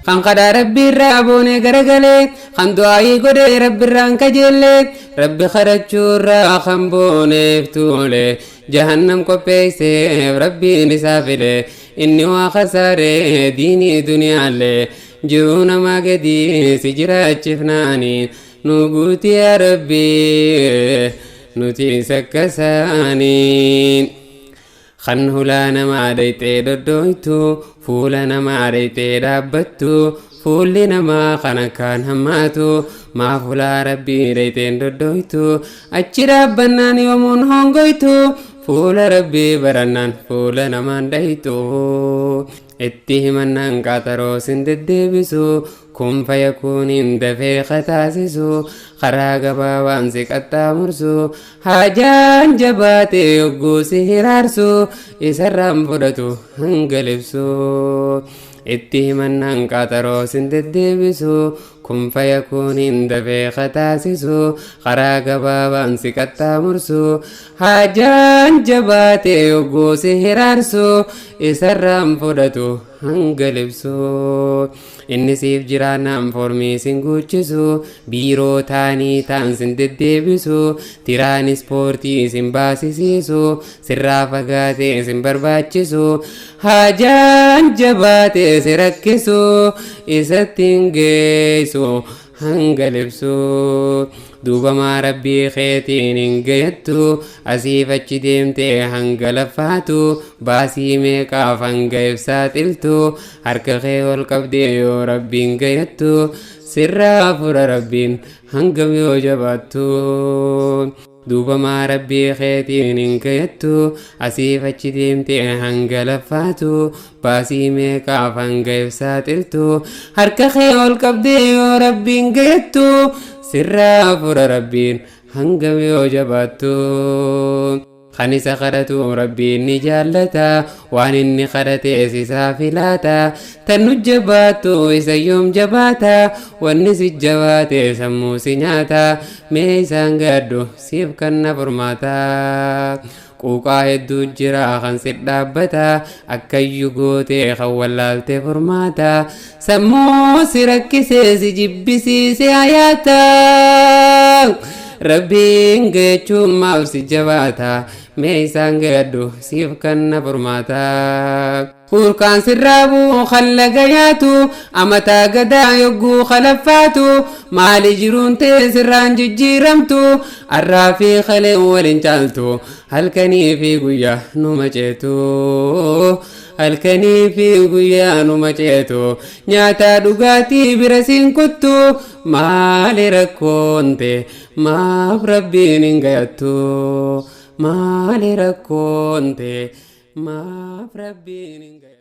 Kan kadhaa Rabbii irraa boonee garagalee, kan du'aayii godhee Rabbi irraan kajeelle, Rabbi kadhachuu irraa kan booneef tuule, jahannam qopheesseef Rabbiin isaa file, inni waa kasaare diinii duniyaallee, jiruu namaa gadii si jiraachifnaani, nu guuti yaa Rabbi nuti sakkasaanii. Kan hulaa namaa dhayxee dhodhooytu, fuula namaa dhayxee dhaabbattu, fuulli namaa kan akkaan hammaatu, maaf hulaa Rabbii dhayxeen dhodhooytu, achi dhaabbannaan yoomuun hongoytu, fuula Rabbii barannaan fuula namaan dhayxu. Itti himannaan qaaxaroo sin deddeebisu, kun fayakuuniin dafee kataasisu, karaa gabaabaan si qaxxaamursu, haajaan jabaate yogguu si hiraarsu, isarraan fudhatu hanga libsu. Itti himannaan qaaxaroo sin deddeebisu, kun fayakuuniin dafee kataasisu, karaa gabaabaan si qaxxaamursu, haajaan jabaate yogguu si hiraarsu, isarraan fudhatu hanga libsu. Inni siif jiraannaan foormii sin guuchisu, biiroo taanii taan sin deddeebisu, tiraan ispoortii sin baasisiisu, sirraa fagaatee sin barbaachisu, haajaan jabaatee si rakkisu, isatti hin geessu hanga libsu. Duuba maa Rabbii keetiin hin gayattu, asiif achi deemtee hanga laffaatu, baasii meeqaaf hanga ibsaa xiltu, harka kee ol qabdee yoo Rabbiin gayattu, sirraa fura Rabbiin hangam yoo jabaattu. Duuba maa Rabbii keetiin hin gayattu, asiif achi deemtee hanga laffaatu, baasii meeqaaf hanga ibsaa xiltu, harka kee ol qabdee yoo Rabbiin gayattu, sirraa fura Rabbiin hangam yoo jabaattu. Kan isa kadhatu Rabbiin ni jaallata, waan inni kadhates isaa filaata, tan nu jabaattu isa yoom jabaata, wanni si jabaate sammuu si nyaata, mee isaan gaddu siif kanna furmaata. Quuqaa hedduu jira kan si dhaabbata, akkayyuu gootee kan wallaalte furmaata, sammuu si rakkisee si jibbisiise hayaata. Rabbiin gayachuun maaf si jabaata, mee isaan gayadhu siif kanna furmaata. Hurkaan sirraa bu'u kan laga yaatu, amataa gadaa yogguu kalaffaatu, maali jiruun ta'e sirraan jijjiiramtu, arraa fi kaleen waliin caaltu, halkanii fi guyyaa numa ceetu. Halkanii fi guyyaa numa ceetu, nyaataa dhugaatii bira siin kuttu, maali rakkoon ta'e maaf Rabbiin hin gayattu, maali rakkoon ta'e maaf Rabbiin hin gayattu.